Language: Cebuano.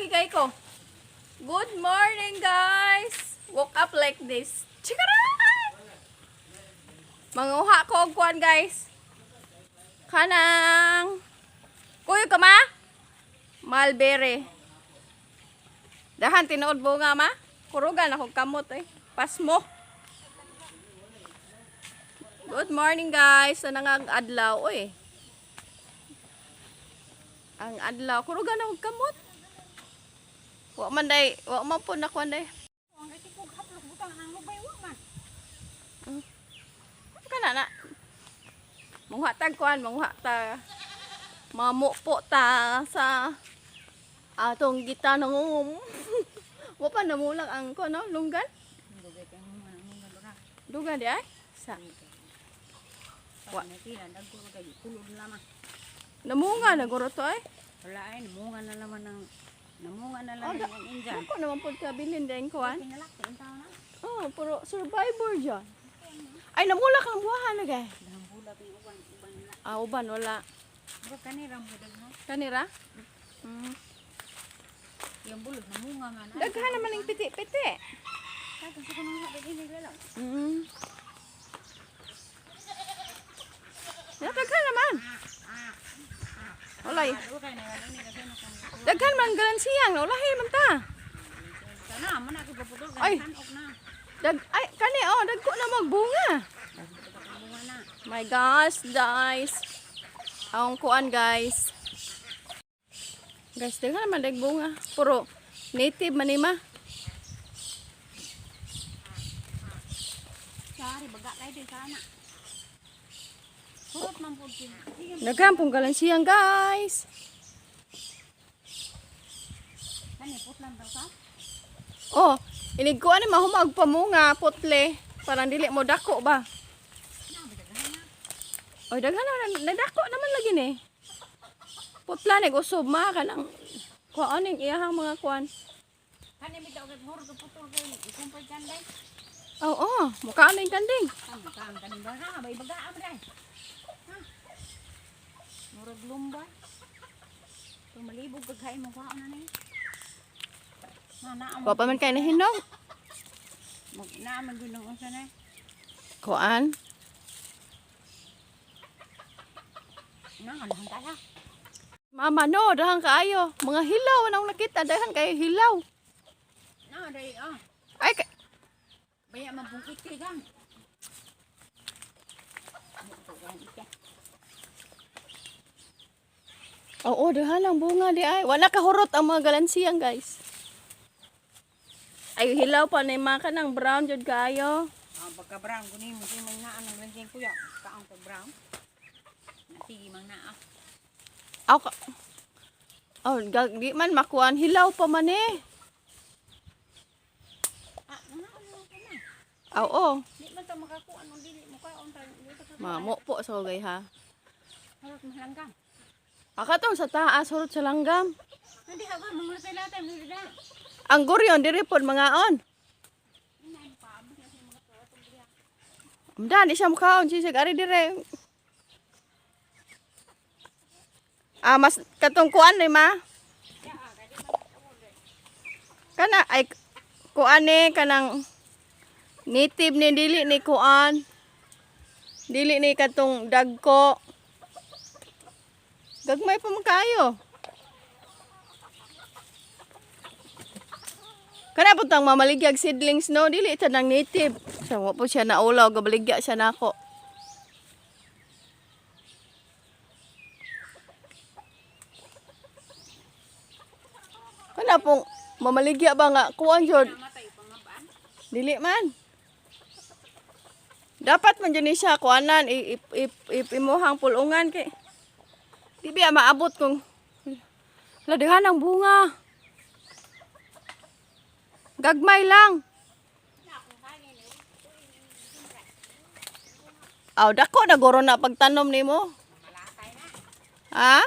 lagi kay ko. Good morning, guys. Woke up like this. Chikara! Manguha ko og kuan, guys. Kanang kuyo ka, ma? Mulberry. Dahan tinuod bunga, ma. Kurugan ako kamot eh. Pasmo. Good morning, guys. Sa nang adlaw oy. Ang adlaw kurugan ako kamot. Wa man day, wa man po na kuan day. Ang kog haplok butang ang lubay wa man. Kana na. Manguha tag kuan, manguha ta. Mamupo ta sa atong gitanom. Wa pa namulak ang kuan no, lunggan. Dugay kay mo man ang mga Dugan di ay. Sa wa. Tila dagko kay kulod lamang. Namunga na guro to ay. Wala ay namunga na naman ng namunga na Oh, lang ng injan. Ako naman po kabilin din kuan. Pinalaki ang tao na. Oh, puro survivor dyan. Ay, namulak ang buwahan na gay. Dahang bulat yung uban, uban nila. Ah, uban, wala. Bro, kanira mo daghan. Kanira? Mm. Yung bulod namunga man. Daghan naman yung piti-piti. Kaya sa kunong habi ini lalo. Daghan naman. Walay. Kay na wala ni kasi na kung Daghan man galansiyang, ulahi man ta. sana man ako paputol Ay. kay hanok na. Dag ay kani oh, dagko na magbunga. Bunga na. My gosh, guys. Ang kuan, guys. Guys, daghan naman dag bunga. Puro native man ni ma. Sari baga kay di sana. Hurot man pud kini. Daghan pong galansiyang, guys. Kani putlan daw sa. Oh, inig kuan ni mahumag pamunga putle. Parang dili mo dako ba? Na daghan na. Oy, daghan na nagdako naman lagi ni. Putla ni usob ma kanang kuan ning iyahang mga kuan. Kani bitaw kay hurot putol kay ikumpay kanday. Oo, oh, mukha na yung kanding. Kan kan kan baga bay baga am day. Ha. Murag lumba. Tumalibog kag kain mo kwaon na ni. Na na mo Wa pa man kay nahinog. mag na man gyud nang unsa na. Kuan. Na kan kaya. Mama no, dahang kaayo. Mga hilaw anong nakita, dahang kayo hilaw. Na day ah. Ay, Baya man pung iti kan. Oo, dahang lang bunga di ay. Wala kahurot ang mga galansiyang, guys. Ay, hilaw pa na yung mga kanang brown jud kaayo. Ang pagka brown kunin mo kay mang naa nang lanjeng kuya. Kaang pag brown. Sige mang naa. Aw ka. Oh, di man makuan hilaw pa man eh. Ah, naa na ka na. Oo. Di man ta makakuan og dili mo kaon ta. Di ta kakuan. Mamo po sa gay ha. Harot malanggam. Akatong sa taas hurot sa langgam. Hindi ka mga latay mo dida. Ang guryon diri pod mangaon. Amda di siya mukaon sisig ari dire. Ah, mas katong kuan ni ma. Kana ay kuan ni kanang native ni dili ni kuan. Dili ni katong dagko. Gagmay pa man kaayo. Kana po tang mamaligyag seedlings no, dili ito ng native. So, wa po siya naulaw, gabaligya siya nako. Kana pong mamaligya ba nga kuan jud? Matay pangabaan. Dili man. Dapat man jud ni siya kuanan i, i, i, i, imuhang pulungan kay di biya maabot kung ladihan ang bunga. Gagmay lang. Aw, dako na guro na pagtanom nimo. Ha?